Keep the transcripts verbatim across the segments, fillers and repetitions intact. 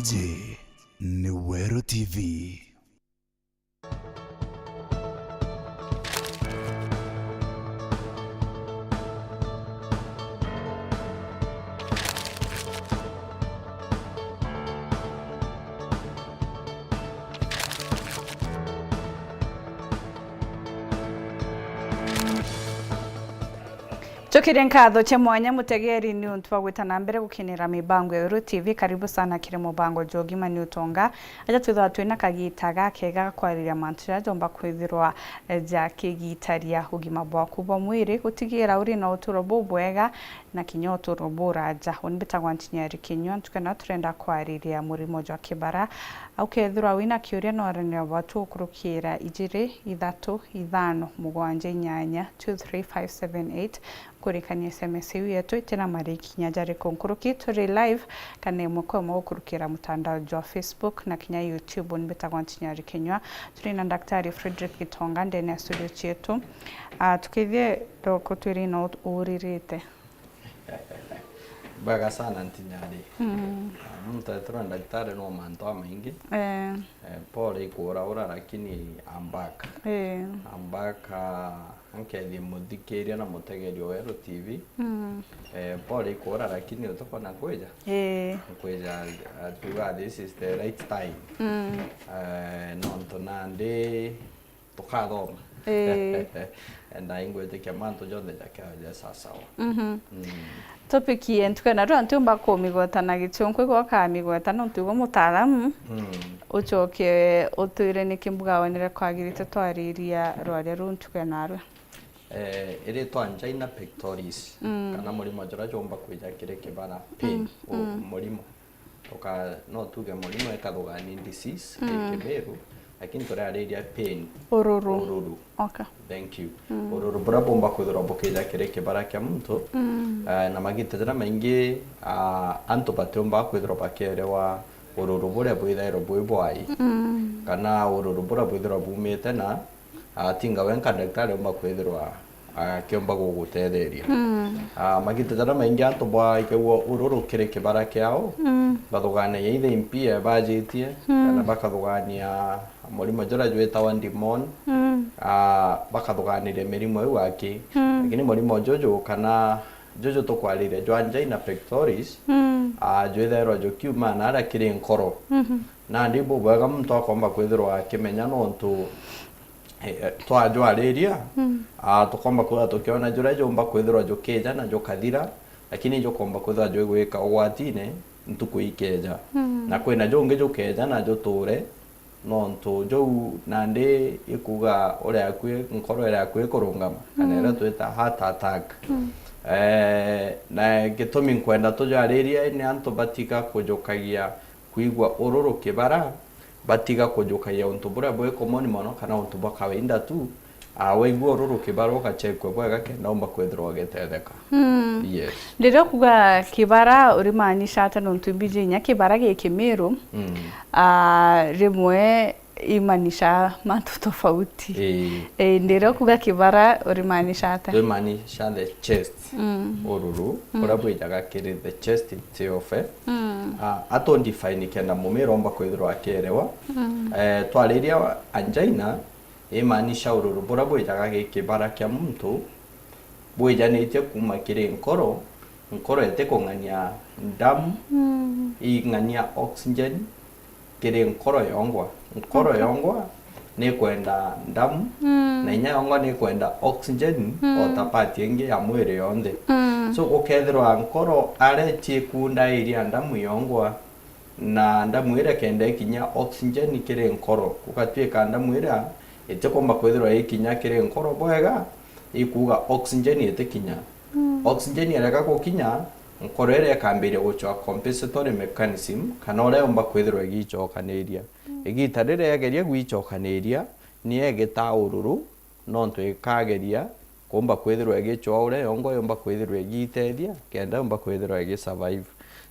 Iji ni Weru T V. Ncokerie nkatho cia mwanya mutegeri ni untu bwa gwita na mbere gukinira mibango ya Weru T V. Karibu sana kiri mubango jwa ugima ni utonga. Aja twithirwa twina kagita gakega ga kwariria mantu jaria jomba kwithirwa jakigitaria ugima bwaku bwa mwiri, gutigira uri na uturo bubwega na kinya uturo buraja. Uni mbitagwa Ntinyari Kinyua, ntuku ino turenda kwariria murimo jwa kibara. Ukethirwa wina kiuria, no urenere bwatu gukurukira ijiri, ithatu, ithano, mugwanja, inyanya, two three five seven eight. Kurikania S M S iu yetu itina mariki kinya jariku nkuruki. Turi live kana imwe kwa imwe gukurukira mutandao jwa Facebook na kinya YouTube. Uni mbitagwa Ntinyari Kinyua. Turi na Daktari Frederick Gitonga ndene ya studio cietu. Ah, tukithie ndoko twiri no uririte. Bwega sana Ntinyari. Mm. Ah, muntu etwa daktari no mantu amaingi. Eh. Eh, pole ikuuraura, lakini I'm back. Eh. I'm back, ah, nkethie muthikiria na mutegeri wa Weru T V. Mm. Eh, pole ikuura, lakini utukona kwija. Eh. Kwija, ah, tuga this is the right time. Mm. Eh, nontu nandi tukathoma. Ii. Na ingwitikia mantu jonthe jakethira ja sawa sawa. Mhm. Mm. Topic ye ntuku ino, ntiumba kumigweta na giciunku, igwe ukamigweta nontu igwe mutaalamu. Mm. Ucoke utwire niki mbuga wonere kwagirite twariria rwaria ruu ntuku ino narua. Eh, iritwa angina pectoris, mm, kana murimo juria jumba kwija kiri kibara, pain, mm, u-, mm, murimo. Tuka-, no tuge murimo ikathugani disease, mm, i Kimiru, lakini turiariria pain. Ururu. Ururu. Okay. Thank you. Mm. Ururu buria bumba kwithirwa bukija kiri kibara kia muntu, mm, eh, na magita jaria maingi, ah, antu batiumba kwithirwa bakierewa ururu buria bwithairwa bwi bwai, mm, kana ururu buria bwithirwa bumite na, ah, tinga wenka daktari umba kwithirwa akiumba gugutetheria. Mm. Ah, magita jaria maingi antu baikagua ururu kiri kibara kiao, mm, bathugaanagia either impia bajitie, mm, kana bakathugania murimo juria jwitawa ndimon, mm, ah, bakathugaaniria mirimo iu aki. Mm. Lakini murimo juju kana juju tukwariria jwa angina pectoris, mm, ah, jwithairwa jukiuma naria kiri nkoro. Mhm. Nandi bubwega muntu akomba kwithirwa akimenya nontu eh, eh, twajwariria, mm, ah, tukomba kwithirwa tukiona juria jumba kwithirwa jukija na jukathira, lakini jukomba kwithirwa jwigwika ugwatine ntuku ikeja. Mm. Na kwina jungi jukeja na juture, nontu juu nandi ikuga uri akui, nkoro iri akui kurungama, kana, mm, iria twita heart attack. Mm. Eh, na gitumi nkwenda tujwaririe ni antu batiga kujukagia kwigua ururu kibara, batiga kujukagia untu buria bwi common mono kana untu bwa kawaida tu. Ah, waigua ururu kibara ugachekwe bwega kenda umba kwithirwa ugitetheka. Mm. Yes. Riria ukuga kibara urimaanisha ata? Nontu imbiji inya kibara gi Kimiru, mm, ah, rimwe imaanisha mantu tofauti. Ii. Eh, riria ukuga kibara urimaanisha ata? Twimaanisha the chest. Mm. Ururu, mm, buria bwijaga kiri the chest itself, eh. Mm. Ah, ato define kenda mumira omba kwithirwa akierewa. Mm. Eh, twariria angina, imaanisha ururu buria bwijaga gi kibara kia muntu, bwijanitie kuuma kiri nkoro, nkoro itikung'ania ndamu, mm, ing'ania oxygen, kiri nkoro yongwa. Nkoro, okay, yongwa nikwenda ndamu, mm, na inya yongwa nikwenda oxygen, mm, o ta part ingi ya mwiri yonthe. Mm. So, gukethirwa nkoro aria ciikundairia ndamu yongwa, na ndamu iria kenda ikinya oxygen kiri nkoro, gukatwika ndamu iria itikumba kwithirwa ikinya kiri nkoro bwega, ikuuga oxygen itikinya. Mm. Oxygen irega gukinya, nkoro iria ikambiria gucwa compensatory mechanism, kana uria yumba kwithirwa igicokaniria. Mm. Igita riria yageria gwicokaniria, ni igitaa ururu, nontu ikageria kumba kwithirwa igicwa uria yongo yumba kwithirwa igitethia, kenda yumba kwithirwa igi survive.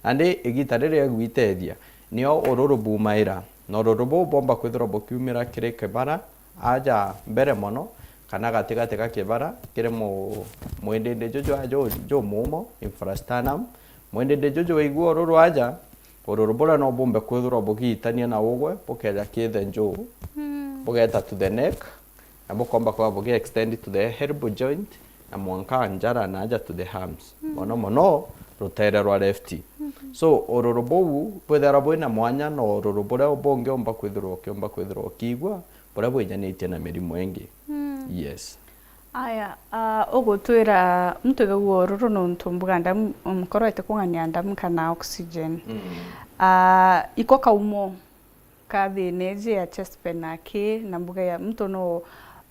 Nandi igita riria igwitethia, nio ururu bumaira, na ururu buu bwomba kwithirwa bukiumira kiri kibara, aja mbere mono, kana gatigati ga kibara, kiri mu-, mwindindi juju aja ju-, jumumo, infrasternum. Mwindindi juju waigua ururu aja, Ururu buria no bumbe kwithirwa bugiitania na ugwe, bukeeja ki the jaw, mm, bugeeta to the neck, na bukomba kwithirwa bugi extend to the elbow joint, na mwanka njara na aja to the arms. Mm. Mono mono rutere rwa left. Mm-hmm. So, ururu buu bwithagirwa bwina mwanya na ururu buria bungi umba kwithirwa ukiumba kwithirwa ukiigua, buria bwijanitie na mirimo ingi. Mm. Yes. Aya, ah, ugutwira muntu igagu ururu nontu mbuga ndamu, nkoro itikung'ania ndamu kana oxygen. Mm. Ah, iko kaumo ka thina iji ya chest pain na ki, na mbuga ya muntu no,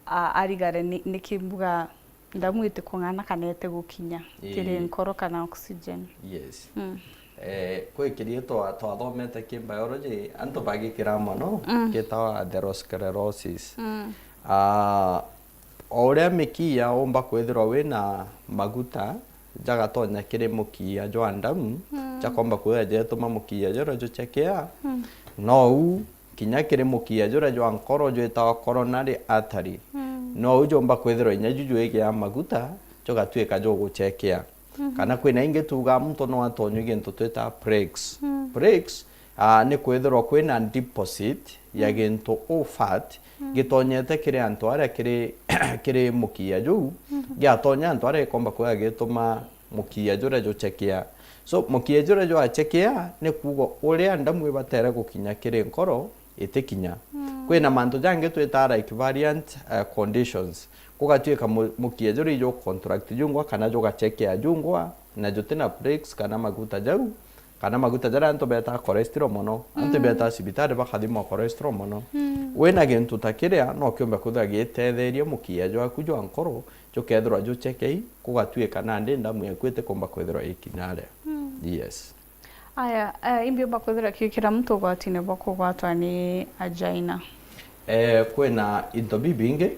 ah, arigare ni, niki mbuga ndamu itikung'ana kana itigukinya kiri, ii, nkoro kana oxygen. Yes. Mm. Eh, kwi kiria twa-, twathomete ki biology, antu bagikira mono, mm, gitawa atherosclerosis. Mm. Ah, o uria mikiia umba kwithirwa wina maguta jagatonya kiri mukiia jwa ndamu, mm, jakomba kwithirwa jetuma mukiia juria juchekea, mm, nou kinya kiri mukiia juria jwa nkoro jwitawa coronary artery, mm, nou jumba kwithirwa inya ju jwigia maguta, jugatwika juguchekea. Mhm. Kana kwina ingi tuugaa muntu no atonywe gintu twita plaques. Mm. Plaques, ah, ni kwithirwa kwina deposit ya, mm, gintu o fat, mm, gitonyete kiri antu aria kiri, kiri mukiia juu, mhm, giatonya antu aria gikomba kwithirwa gituma mukiia juria juchekea. So, mukiia juria jwachekea, ni kuuga uria ndamu ibatere gukinya kiri nkoro, itikinya. Mm. Kwina mantu jangi twitaa, like, variant, eh, conditions. Gugatwika mu-, mukiia juria ijucontract jungwa kana jugachekea jungwa, na jutina plaques kana maguta jau, kana maguta jaria antu betaa cholesterol mono. Antu, mm, betaa cibitari bakathimwa cholesterol mono. Mm. Wina gintu ta kiria, no kiumbe kwithirwa gitetheria mukiia jwaku jwa nkoro jukethirwa juchekei, gugatwika nandi ndamu yaku itikumba kwithirwa ikinya aria. Mm. Yes. Aya, eh, imbiumba kwithirwa ki kira muntu ugwatine bwa kugwatwa ni angina? Eh, kwina into bibingi,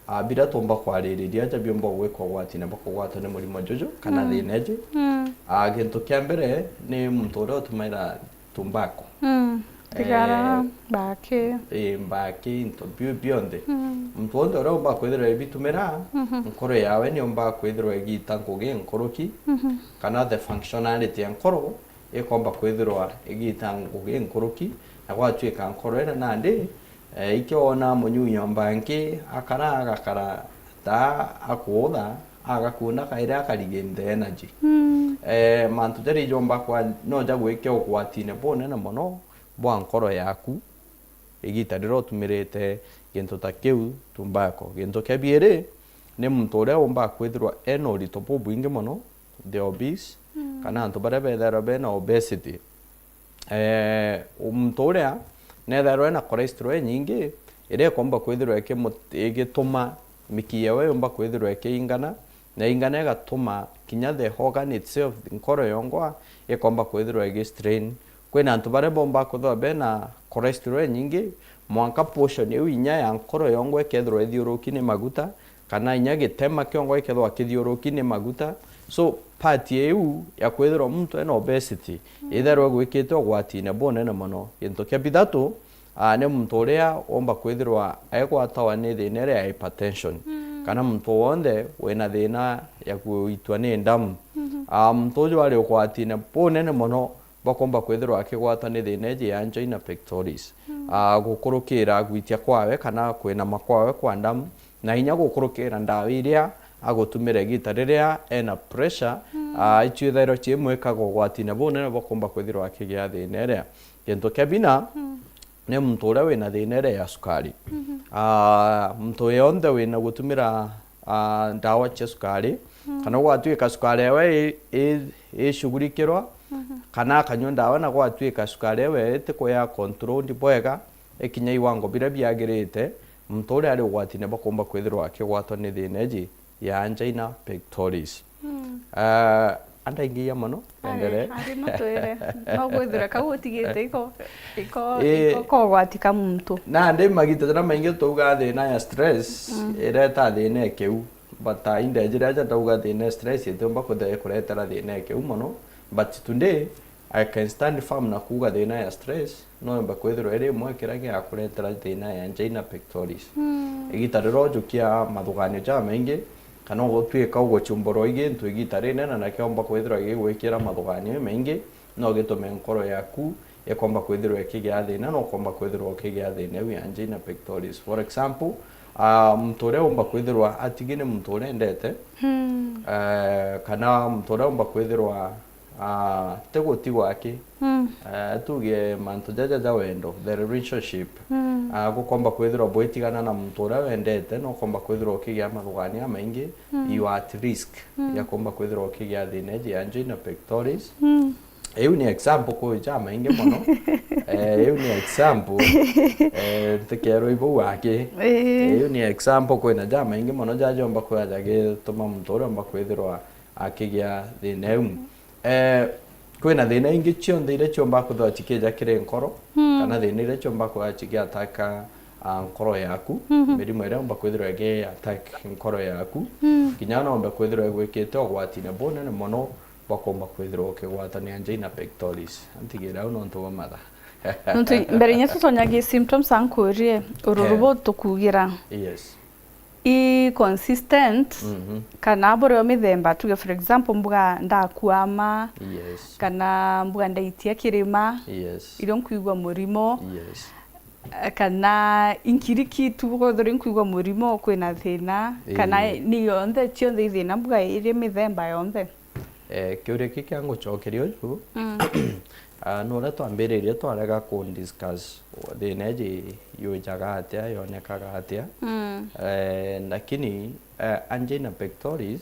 ah, biria tuumba kwaririria ja biumba gwikwa ugwatine bwa kugwatwa ni murimo juju kana, mm, thina iji. Mm. Ah, gintu kia mbere ni muntu uria utumaira tumbako. Mm. Thigara, eh, mbaki. Ii, mbaki, into biu bionthe. Mm. Muntu wonthe uria umba kwithirwa ibitumira, mhm, nkoro yawe ni umba kwithirwa igiita ngugi nkuruki, mhm, kana the functionality ya nkoro ikomba kwithirwa igiita ngugi nkuruki, na gwatwika nkoro iria nandi, eh, ikio wona munyunyomba nki, akara agakara ta akuutha, agakunda kairi akarigia in the energy. Mm. Eh, mantu jaria ijomba kwa, no jagwikia ugwatine bunene mono bwa nkoro yaku, igiita riria utumirite gintu ta kiu, tumbako. Gintu kia biiri, ni muntu uria umba kwithirwa ena urito bubwingi mono, the obese, mm, kana antu baria bethairwa bena obesity. Eh, muntu uria nethairwa ena cholesterol inyingi, iria ikomba kwithirwa ikimu-, igituma mikiia yawe yumba kwithirwa ikiingana, na ingana igatuma kinya the organ itself, nkoro yongwa, ikomba kwithirwa igi strain. Kwina antu baria bomba kwithirwa bena cholesterol inyingi, mwanka portion iu inya ya nkoro yongwa ikethirwa ithiuruki ni maguta, kana inya gitema kiongwa gikethirwa kithiuruki ni maguta. So, part iu ya kwithirwa muntu ena obesity, mm, itherwa igwikite ugwatine bunene mono. Gintu kia bithatu, ah, ni muntu uria womba kwithirwa aigwatawa ni thina iria ya hypertension, mm, kana muntu wonthe wina thina ya kuitwa ni ndamu. Mhm. Ah, muntu uju ari ugwatine bunene mono bwa komba kwithirwa akigwatwa ni thina iji ya angina pectoris. Mm. Ah, gukurukira gwitia kwawe kana kwinama kwawe kwa ndamu, na inya gukurukira ndawa iria agutumira igita riria ena pressure, mm, ah, icio ithairwa ciimwikaga ugwatine bunene bwa kumba kwithirwa akigia thina iria. Gintu kia bina, mm, ni muntu uria wina thina iria ya sukari. Mhm. Ah, muntu yonthe wina gutumira ah, ndawa cia sukari, mm, kana gwatuika sukari yawe i-, i-, icugurikirwa, mhm, kana akanyua ndawa na gwatuika sukari yawe itikuya controlled bwega, ikinya iwango biria biagirite, muntu uria ari ugwatine bwa kumba kwithirwa akigwatwa ni thina iji ya angina pectoris. Mm. Ah, andaingiia mono, ari, endere. Ari no twire. No gwithira kau utigite iko, iko, eh, iko kogwati ka muntu. Na ndi magita jaria maingi twauga thina ya stress, mm, ireta thina ikiu. But, ah, indejire aja ndauga thina ya stress itiumba kwithira ikuretera thina ikiu mono. But today, I can stand firm na kuuga thina ya stress no yomba kwithirwa iri imwe kiria giakuretera thina ya angina pectoris. Mm. Igita riria ujukia mathuganio jamaingi, kana ugutuika uguchumburwa i gintu igita rinene, na kiomba kwithirwa gigwikira mathuganio jamaingi, no gitume nkoro yaku ikomba kwithirwa ikigia thina, na ukomba kwithirwa ukigia thina iu ya angina pectoris. For example, ah, muntu uria umba kwithirwa atigi ni muntu uria endete, Mm. eh, kana muntu uria umba kwithirwa, ah, ti gutigwa aki, Mm. eh, tuge mantu jaja ja wendo, the relationship, Mm. ah, gukomba kwithirwa bwitigana na muntu uria wendete, no ukomba kwithirwa ukigia mathugania maingi, Mm. you are at risk Mm. ya kumba kwithirwa ukigia thina iji ya angina pectoris. Mm. Iu ni example kwi jamaingi mono. Eh, iu ni example. Eh, ntikerwa ibau aki. Ii. Iu ni example kwina jamaingi mono jajomba kwija jagituma muntu uria omba kwithirwa akigia thina iu. Eh, kwina thina ingi cionthe iria ciomba kwithirwa cikija kiri nkoro, Mm. kana thina iria ciomba kwithirwa cigiataka, ah, nkoro yaku, Mhm. mirimo iria yomba kwithirwa igi attack nkoro yaku, Mm. kinya nombe kwithirwa igwikite ugwatine bunene mono bwa kumba kwithirwa ukigwatania angina pectoris. Ntigire au nontu bwa matha. Nontu mbere inya tutonyagia symptoms, ankurie, ururu Eh. bu tukugira Yes. i consistent, Mhm. kana buri o mithemba, tuge for example, mbuga ndakuama, Yes. kana mbuga ndaitia kirima, Yes. irio nkwigua murimo, Yes. kana inkiriki tu, kwethirwa inkwigua murimo kwina thina, kana Ii. ni yonthe, cionthe i thina, mbuga iri mithemba yonthe? Eh, kiuria kiki angucokeria uju, Mm. ah, ni uria twambiririe twarega ku discuss thina iji yuijaga atia, yonekaga atia. Mm. Eh, lakini, eh, angina pectoris,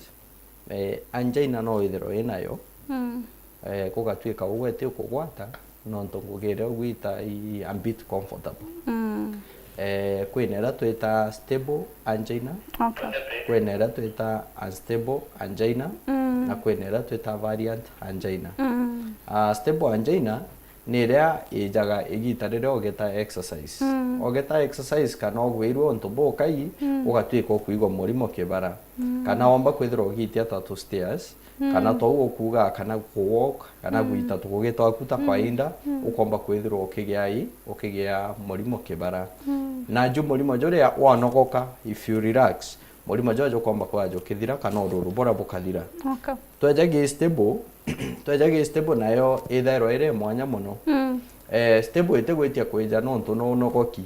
eh, angina no withirwe winayo, Mm. eh, gugatuika ugwe ti ukugwata, nontu ngugi iria ugwita i a bit comfortable. Mm. Eh, kwina iria twita stable angina, Okay. kwina iria twita unstable angina, Mm. na kwina iria twita variant angina. Mm. Ah, stable angina ni iria ijaga igita riria ugeta exercise. Mm. Ugeta exercise kana ugwirue untu bukai, Mm. ugatuika ukwigua murimo kibara. Mm. Kana womba kwithirwa ugitia ta tu stairs, Mm. kana tou ukuuga, kana ku walk, kana Mm. gwita tugugi twaku ta Mm. kawaida, Mm. ukomba kwithirwa ukigia i, ukigia murimo kibara. Mm. Na ju murimo juria wanogoka, if you relax, murimo juria jukomba kwithirwa jukithira, kana ururu buria bukathira. Okay. Tweja gi stable, tweja gi stable nayo ithairwa iri mwanya mono. Mm. Eh, stable itigwitia kwija nontu no unogoki.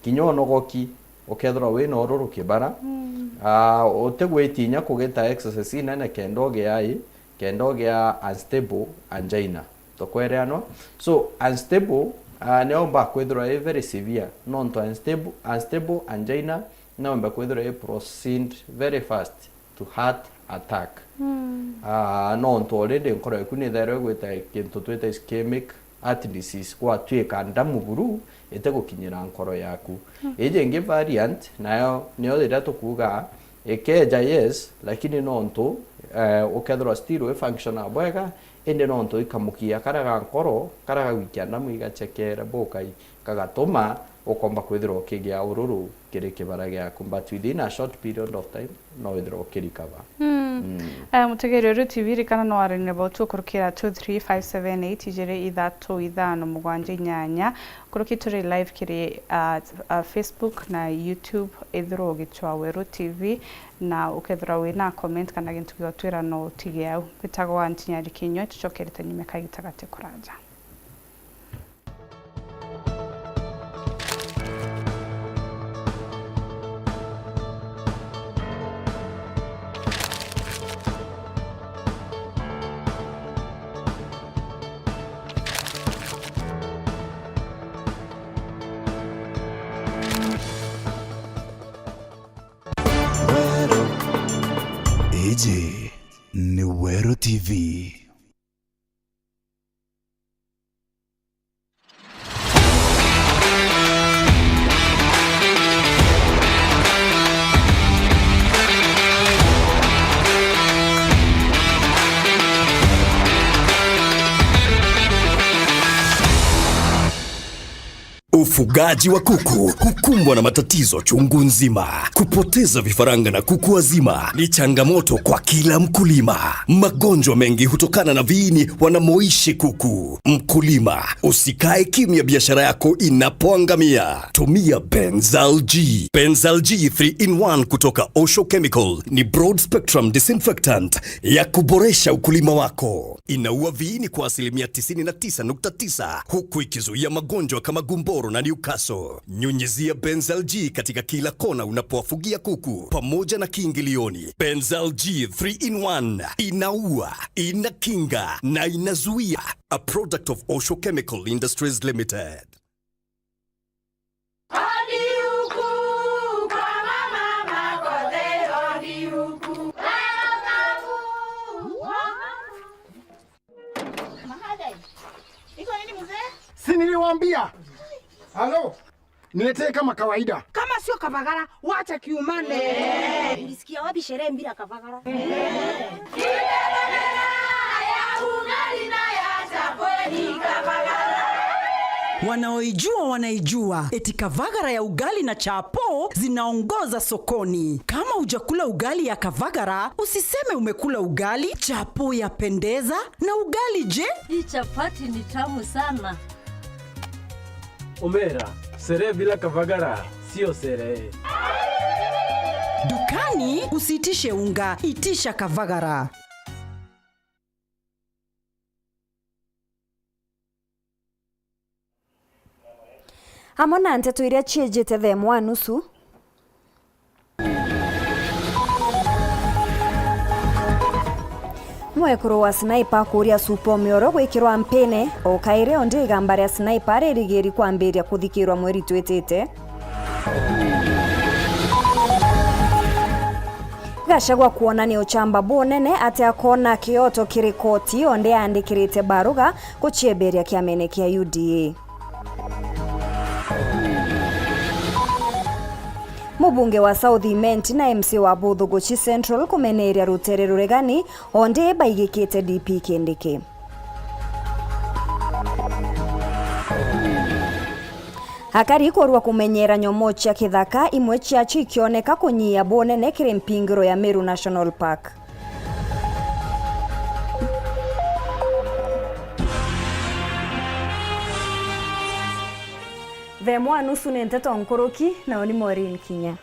Kinya unogoki, ukethirwa wina ururu kibara, Mm. ah, utigwitinya kugita exercise inene kenda ugia i, kenda ugia unstable angina. Tukwereanwa? So, unstable, ah, niyo mba kwithirwa i very severe. Nontu unstable, unstable angina, niyo mba kwithirwa i proceed very fast to heart attack. Mm. Ah, nontu already nkoro yaku ni ithairwa igwita kintu twita ischemic heart disease, gwatuika ndamu buru itigukinyira nkoro yaku. Mm. Iji ingi variant, nayo niyo iria tukuuga ikeja, yes, lakini nontu, eh, ukethirwa still wi functional bwega, indi nontu ikamukia karia ga nkoro, karia gagwikia ndamu igachekere bukai, kagatuma ukomba kwithirwa ukigia ururu kiri kibara giaku, but within a short period of time, no withirwa ukirecover. Mm. Mm. Eh, mutegeri uyu T V, ririkana no waranire bautu ukurukira two three five seven eight, ijiri ithatu ithano mugwanja inyanya. Kuruki turi live kiri, ah, ah, Facebook na YouTube, ithirwa ugicwa Weru T V, na ukethirwa wina comment kana gintu giotwira no utige au. Mbitagwa Antinyari Kinyua, tucokerete nyuma kagita gati kuraja. Iji ni Weru T V. Ufugaji wa kuku hukumbwa na matatizo chungu nzima. Kupoteza vifaranga na kuku wazima ni changamoto kwa kila mkulima. Magonjwa mengi hutokana na viini wanamoishi kuku. Mkulima, usikae kimya biashara yako inapoangamia. Tumia Benzal G. Benzal G three in one kutoka Osho Chemical ni broad spectrum disinfectant ya kuboresha ukulima wako. Inaua viini kwa asilimia tisini na tisa nukta tisa, huku ikizuia magonjwa kama gumboro na Newcastle. Nyunyizia Benzal G katika kila kona unapowafugia kuku pamoja na kiingilioni. Benzal G three in one inaua, inakinga na inazuia. A product of Osho Chemical Industries Limited. Si niliwaambia? Halo? Niletee kama kawaida. Kama sio Kavagara, wacha kiumane. Ulisikia wapi sherehe bila Kavagara? Wanaoijua wanaijua, eti Kavagara ya ugali na chapo zinaongoza sokoni. Kama hujakula ugali ya Kavagara, usiseme umekula ugali. Chapo yapendeza, na ugali je? Hii chapati ni tamu sana. Omera, sherehe bila Kavagara sio sherehe. Dukani usiitishe unga, itisha Kavagara. Amwe na nteto iria ciijite thaa imwe na nusu. Mwekuru wa sniper akuuria Supa Omioro gwikirwa mpine o kairi, ondi igamba ria sniper ririgiri kwambiria kuthikirwa mweri twitite. Gachagua kwonania uchamba bunene ati akoona kioto kiri koti, ondi aandikirite baruga guciemberia kiamene kia U D A. Mubunge wa South Imenti na M C wa Buthuguchi Central kumeneria rutere ruregani, ondi baigikite D P Kindiki. Akari kurwa kumenyera nyomo cia kithaka, imwe ciacio ikioneka kunyia bunene kiri mpingiro ya Meru National Park. Thaa imwe na nusu ni nteto nkuruki, nao ni Maureen Kinya.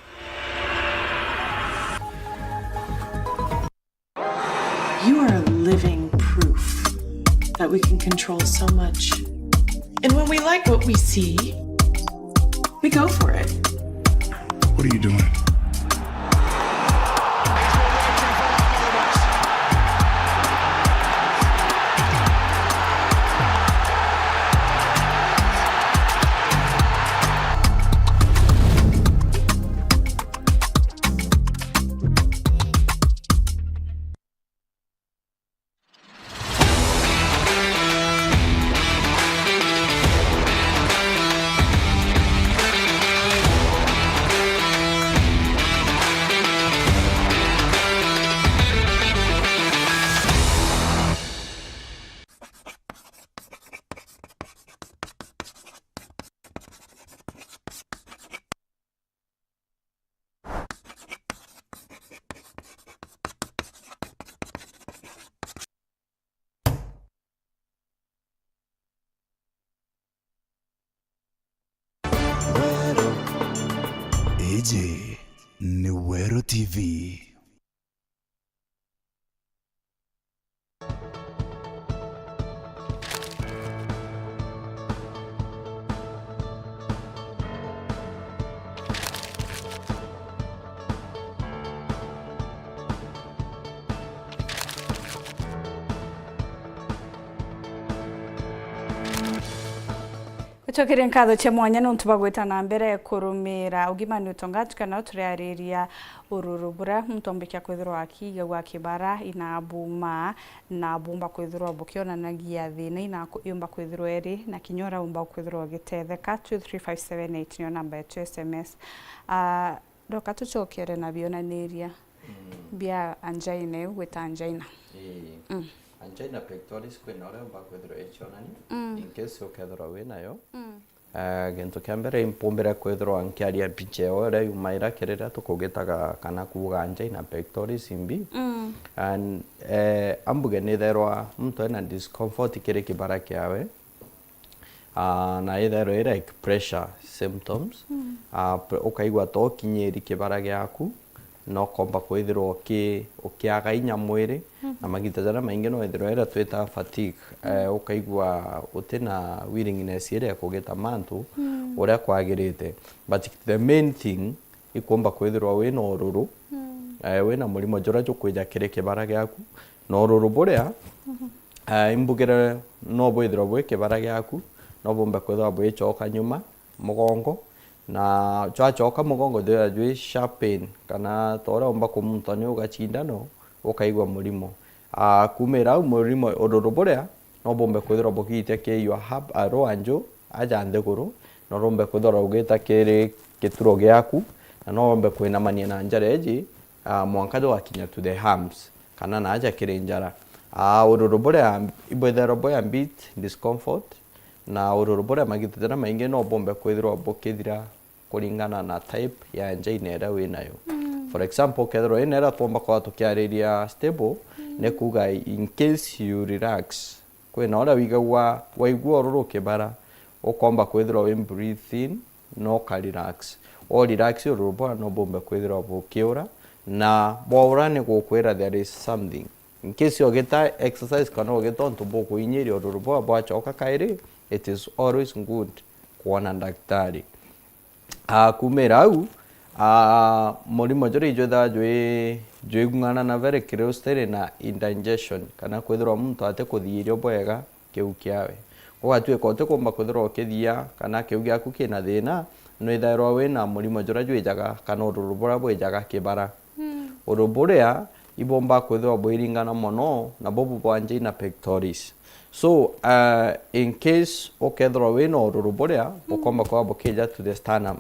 You are a living proof that we can control so much. And when we like what we see, we go for it. What are you doing? Iji ni Weru T V. Gucokeria nkatho cia mwanya nontu bwa gwita na mbere kurumira Ugima ni Utonga, tukana turiariria ururu buria muntu ombikia kwithirwa akiigagua kibara, ina buma, na bumba kwithirwa bukionanagia thina, ina ku-, yumba kwithirwa iri na kinya uria umba kwithirwa ugitetheka. Two three five seven eight niyo namba yetu ya S M S. Ah, ndoka tucokere na bionaniria Mm. bia angina iu gwita angina. Ii. Mm. Angina pectoris kwina uria umba kwithirwa icionania. Mm. In case ukethirwa winayo, Mm. Eh, gintu kia mbere, impumbire kwithirwa nkiaria mbicha eo iria yumaira kiri riria tukugitaga kana kuuga angina pectoris imbi. Mm. And, eh, ambuge nithairwa muntu ena discomfort kiri kibara kiawe, ah, na ithairwa i like pressure symptoms. Mm. Ah, pre-, ukaigua ta ukinyiri kibara giaku, na ukomba kwithirwa uki-, ukiaga inya mwiri, mhm, na magita jaria maingi no withirwa iria twitaga fatigue. Mm. Eh, ukaigua uti na willingness iria ya kugita mantu, mm, uria kwagirite. But the main thing, ikumba kwithirwa wina ururu, mm, eh, wina murimo juria jukwija kiri kibara giaku, na ururu buria, mhm, eh, imbugire no bwithirwa bwi kibara giaku, no bumbe kwithirwa bwichoka nyuma, mugongo, na jwachoka mugongo jwithirwa jwi sharp pain, kana ta uria umba kumunta ni ugacindano, ukaigua murimo. Ah, kumira au murimo, ururu buria, no bumbe kwithirwa bugiitia ki your hub, ah, rwanju, aja nthiguru, no rumbe kwithirwa rugita kiri gituro giaku, na no rumbe kwinamania na njara iji, ah, mwanka jugakinya to the arms, kana na aja kiri njara. Ah, ururu buria ibwithairwa bwi a bit discomfort, na ururu buria magita jaria maingi no bumbe kwithirwa bukithira kuringana na type ya angina iria winayo. Mm. For example, ukethirwa wina iria twomba kwaa tukiariria stable, mm, ni kuuga in case you relax, kwina uria wigagua, waigua ururu ukibara, ukomba kwithirwa wi breathe in, na uka relax. Wa relax, ururu bwa no bumbe kwithirwa bukiura, na bwaura ni gukwira there is something. In case ugita exercise kana ugita untu bukuinyiria ururu bwa bwachoka kairi, it is always good kwona ndaktari. Ah, kumira au, ah, murimo juria ijwithaga jwi, jwigung'ana na very closely na indigestion, kana kwithirwa muntu atikuthiiria bwega kiu kiawe. Gugatuika utikumba kwithirwa ukithia, kana kiu giaku kina thina, nwithairwa wina murimo juria jwijaga, kana ururu buria bwijaga kibara. Mm. Ururu buria ibomba kwithirwa bwiringana mono, na bubu bwa angina pectoris. So, uh, in case ukethirwa wina ururu buria, mm, bukomba kwaa bukija to the sternum.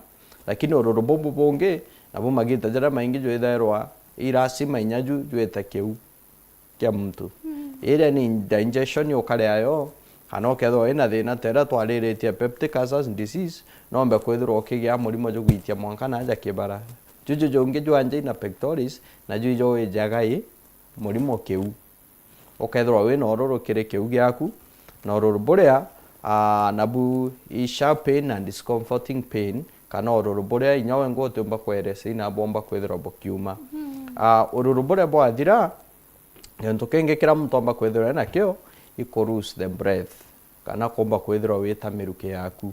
Lakini ururu bubu bungi, nabo magita jaria maingi jwithairwa i lazima inya ju jwite kiu kia muntu. Mm. Iria ni indigestion ukaria yo, kana ukethirwa wina thina ta iria twariritie peptic ulcers disease, nombe kwithirwa ukigia murimo jugwitia mwanka na aja kibara. Juju jungi jwa angina pectoris, na ju ijo wijaga i murimo kiu. Ukethirwa wina ururu kiri kiu giaku, na ururu buria, ah, nabu i sharp pain na discomforting pain, kana ururu buria inya we ngo utiumba kweresa ina bwomba kwithirwa bukiuma. Mm. Ah, ururu buria bwathira, gintu kingi kiria muntu omba kwithirwa enakio, i ku lose the breath, kana kumba kwithirwa wita miruki yaku.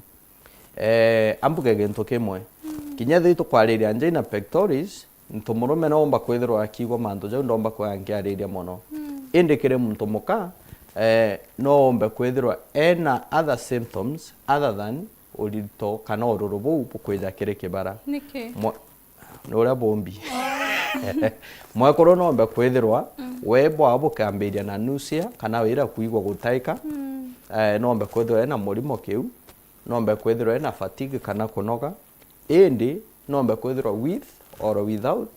Eh, ambuge gintu kimwe. Mm. Kinya thi tukwariria angina pectoris, muntu murume no omba kwithirwa akiigua mantu jau ndomba kwaa nkiariria mono. Mm. Indi kiri muntu muka, eh, no ombe kwithirwa ena other symptoms other than urito kana ururu buu bukwija kiri kibara. Niki? Mwa-, ni uria bumbi. Mwekuru nombe kwithirwa, mm, we bwaa bukambiria na nausea, kana wira kwigua gutaika, mm, eh, nombe kwithirwa ena murimo kiu, nombe kwithirwa ena fatigue kana kunoga, indi nombe kwithirwa with or without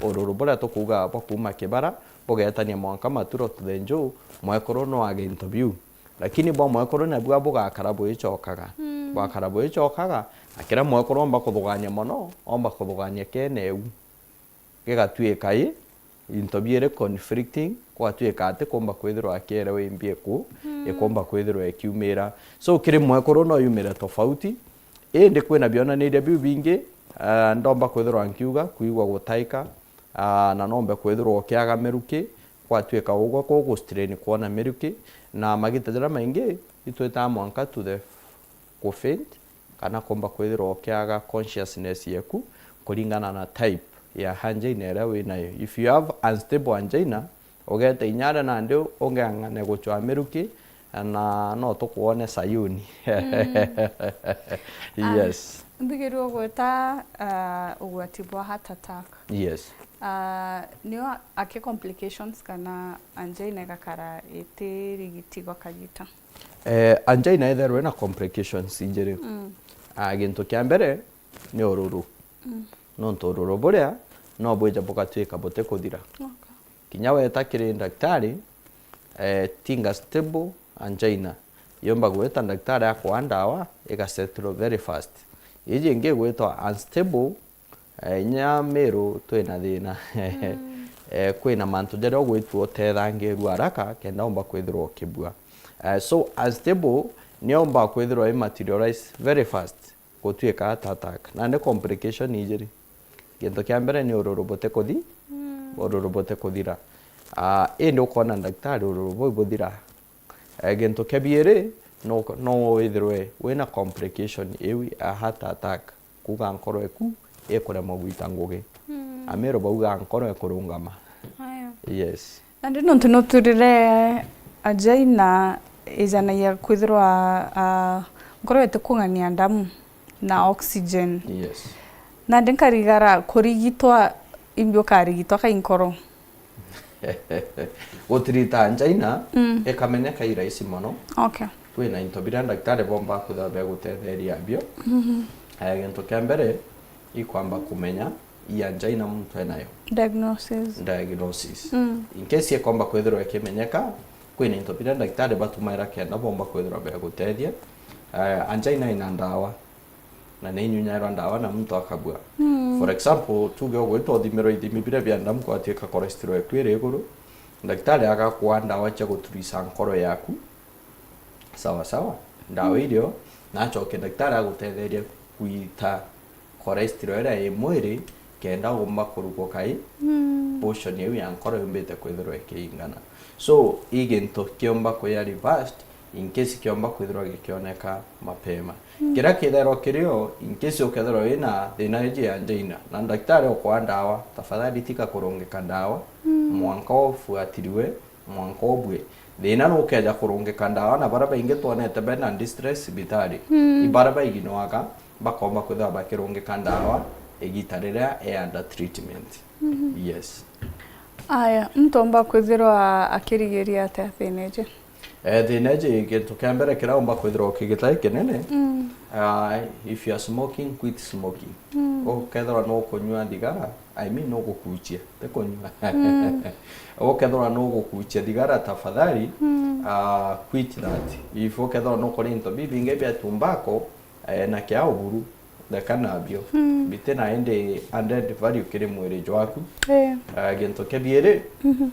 ururu buria tukuuga bwa kuuma kibara, bugeetania mwanka maturo to the njuu, mwekuru no age into biu. Lakini bwa mwekuru nabua bugakara buichokaga. Mm. Bwakara buichokaga, na kiria mwekuru omba kuthugania mono, omba kuthugania kene u. Gigatuika i into biiri conflicting, gwatuika ati kumba kwithirwa akiere wimbi iku, mm, ikumba kwithirwa ikiumira. So, kiri mwekuru no yumire tofauti, indi kwina bionaniria biu bingi, ah, ndomba kwithirwa nkiuga, kwigua gutaika, ah, na nombe kwithirwa ukiaga miruki, gwatuika ugwe kugustrain kwona miruki, na magita jaria maingi itwitaga mwanka to the kufaint, kana kumba kwithirwa ukiaga consciousness yeku kuringana na type ya angina iria winayo. If you have unstable angina, ugeta inyare nandi ung'ang'ane guchwa miruki, na no tukwone Sayuni. Mm. Yes. Ah, nthigirua ugweta, ah, ugwati bwa heart attack. Yes. Ah, nio aki complications kana angina igakara itirigitigwa kagita? Eh, angina itherwe na complications injiri. Mm. Ah, gintu kia mbere ni ururu. Mm. Nontu ururu buria no bwija bugatuika butikuthira. Okay. Kinya weta kiri ndaktari, eh, tinga stable angina. Yomba gwita ndagitari akwaa ndawa, igasettle very fast. Iji ingi igwitwa unstable, eh, inya Meru twina thina. Eh, kwina mantu jaria ugwitua utethangirua haraka kenda umba kwithirwa ukibua. Eh, so unstable niomba kwithirwa i materialize very fast, gutwika heart attack. Nandi complication ijiri. Gintu kia mbere ni ururu buti kuthi-, ururu buti kuthira. Ah, indi ukona ndagitari ururu buu buthira. Eh, gintu kia biiri, no, no withirwe wina complication iu ya heart attack, kuuga nkoro eku ikuremwa gwita ngugi. Amiru bauga nkoro ikurungama. Aya. Yes. Nandi nontu nuturire ajai na ijanagia kwithirwa, ah, nkoro itikung'ania ndamu na oxygen. Yes. Nandi nkarigara kurigitwa, imbi ukarigitwa kai nkoro? Gutirita angina, mm, ikamenyeka i rahisi mono. Okay. Kwina into biria ndagitari bomba kwithirwa begutetheria abio. Mhm. Eh, gintu kia mbere, ikwamba kumenya i angina muntu enayo. Diagnosis. Diagnosis. Mm. In case ikomba kwithirwa ikimenyeka, kwina into biria ndagitari batumaira kenda bomba kwithirwa begutethia. Eh, angina ina ndawa. Na ni inyunyairwa ndawa na muntu akabua. Mm. For example, tuge ugwita uthimirwa ithimi biria bia ndamu, kwatuika cholesterol eku iri iguru, ndagitari agakwaa ndawa cia guturisa nkoro yaku. Sawa sawa. Ndawa, mm, irio, na acoke ndagitari agutetherie kwita cholesterol iria i mwiri, kenda umba kurugwa kai, mm, portion iu ya nkoro yumbite kwithirwa ikiingana. So, i gintu kiomba kuya reversed, in case kiomba kwithirwa gikioneka mapema. Mm. Kiria kitherwa kirio, in case ukethirwa wina thina iji ya angina, na ndagitari ukwaa ndawa, tafadhali tiga kurungika ndawa, mm, mwanka ufuatiriwe, mwanka ubue. Thina nukeja kurungika ndawa, na baria baingi twonete bena distress cibitari, mm, i baria baiginwaga, bakomba kwithirwa bakirungika ndawa igita riria e under treatment. Mhm. Yes. Aya, muntu omba kwithirwa akirigiria atia thina iji? Eh, thina iji, gintu kia mbere kiria umba kwithirwa ukigita i kinene, mm, ah, if you are smoking, quit smoking. Mm. Ukethirwa nukunyua thigara, I mean nugukuchia, ti kunyua. Mm. Ukethirwa nugukuchia thigara, tafadhali, mm, ah, quit that. If ukethirwa nukuria into bibingi bia tumbako, eh, na kia uburu, reka nabio. Mm. Biti na indi added value kiri mwiri jwaku. Eh. Eh, gintu kia biiri, mhm,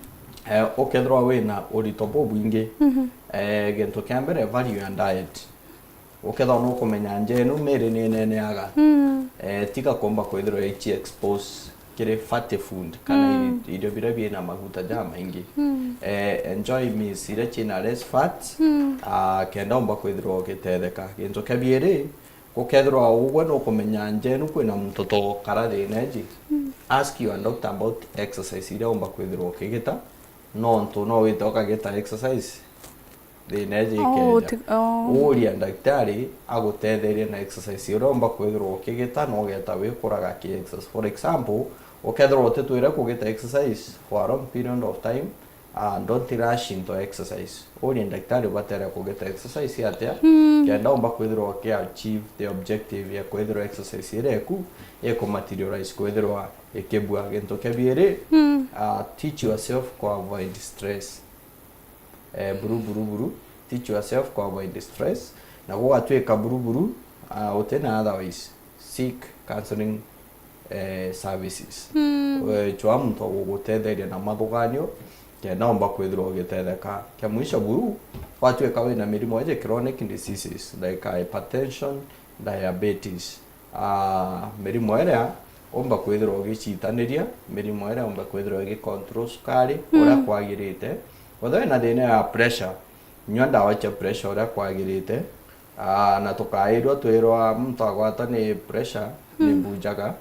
eh, ukethirwa wina urito bubwingi, mhm, eh, gintu kia mbere, value ya diet. Ukethirwa nukumenya njenu miri ni ineneaga. Mm. Eh, tiga kumba kwithirwa ichi expose kiri fatty food kana, mm, iri-, irio biria biina maguta jamaingi. Mm. Eh, enjoy meals iria ciina less fat, mm, ah, kenda umba kwithirwa ugitetheka. Gintu kia biiri, gukethirwa ugwe nukumenya njenu kwina muntu to kara thina iji, mm, ask your doctor about exercise iria umba kwithirwa ukigita, nontu no wite ukagita exercise thina iji, oh, ikeja. Ti-, oh. Uria ndagitari agutetherie na exercise iria umba kwithirwa ukigita, na ugeta wikuraga ki exercise. For example, ukethirwa utitwire kugita exercise for a long period of time, ah, don't rush into exercise. Uria ndagitari ubatere kugita exercise atia, mm, kenda umba kwithirwa uki achieve the objective ya kwithirwa exercise iria eku ikumaterialize kwithirwa ikibua. Gintu kia biiri, mm, ah, teach yourself ku avoid stress. Eh, buru, buru, buru, teach yourself ku avoid stress. Na gugatwika buru, buru, ah, utina otherwise, seek counseling, eh, services. Mm. Eh, chwa muntu wa gugutetheria na mathuganio, kenda umba kwithirwa ugitetheka. Kia mwisho buru, watwika wina mirimo iji chronic diseases, like hypertension, diabetes, ah, mirimo iria umba kwithirwa ugicitaniria, mirimo iria umba kwithirwa igicontrol sukari, mm, uria kwagirite. Wethirwa wina thina ya pressure, nyua ndawa cia pressure uria kwagirite. Ah, na tukairwa twirwa muntu agwatwa ni pressure, ni, mm, bujaga.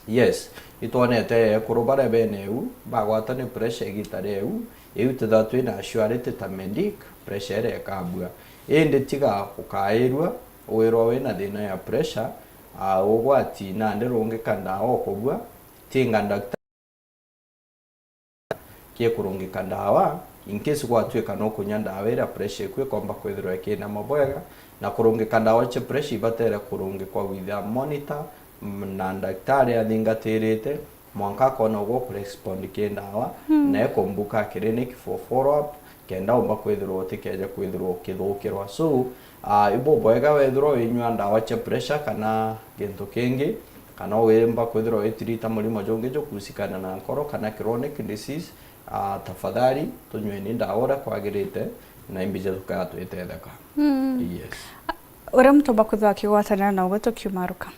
Yes, itwonete ekuru baria bene u bagwatwa ni pressure igita riu, iu tithirwa twina surety ta medic, pressure iria ikabua. Indi tiga ukairwa, wirwa wina thina ya pressure, ah, ugwati nandi rungika ndawa ukubua, tinga ndagitari kikurungika ndawa, in case gwatwika no kunywa ndawa iria pressure iku ikomba kwithirwa ikinama bwega, na kurungika ndawa cia pressure ibatere kurungikwa with a monitor, mm, na ndagitari athingatirite, mwanka akona ugwe ukurespond ki ndawa, mm, na ekumbuka clinic for follow up, kenda umba kwithirwa utikeje kwithirwa ukithukirwa. So, ah, ibubwega wethirwa winyua ndawa cia pressure kana gintu kingi, kana wimba kwithirwa witirita murimo jungi jukusikana na nkoro kana chronic disease, ah, tafadhali tunyweni ndawa uria kwagirite na imbija tukaa twitetheka. Mm. Yes. Uria muntu umba kwithirwa akigwatanira na ugwe tukiumaruka.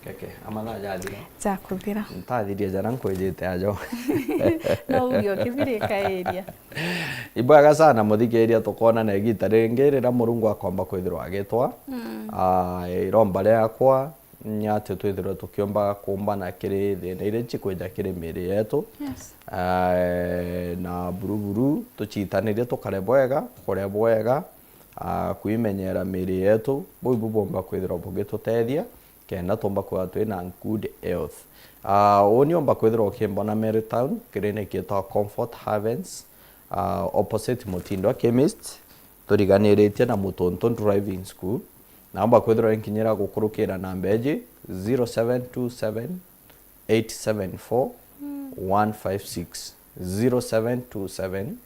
Keke, amathaa jathira. Jakuthira. Ntathirie jara nkwijite ajo. No uge ukithirikairia. Ibwega sana muthikiria, tukonana igita ringi riria Murungu akomba kwithirwa agitwa. Mm. Ah, iromba riakwa ni ati twithirwe tukiumba kuumbana kiri thina iria cikwija kiri miiri yetu. Yes. Ah, na buruburu tucitanirie tukare bwega, kuria bwega, ah, kwimenyera miiri yetu, buu ibu bumba kwithirwa bugitutethia kenda tumba kwithirwa twina good health. Ah, uni umba kwithirwa ukimbona Meru Town, clinic yetagwa Comfort Havens, ah, opposite Mutindwa Chemist, turiganiritie na Mutuntu Driving School. Na umba kwithirwa inkinyira gukurukira namba iji, zero seven two seven, eight seven four, one five six, zero seven two seven,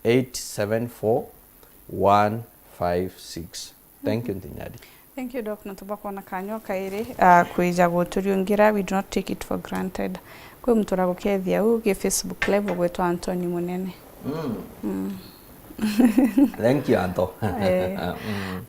eight seven four, one five six. Thank you, Ntinyari. Thank you, Doc, nontu bwa kwona kanya o kairi, ah, kwija guturiungira. We do not take it for granted. Kwi muntu uragukethia u gi Facebook Live ugwitwa Anthony Munene. Mm. Mm. Thank you, Anto. Eh. Mm.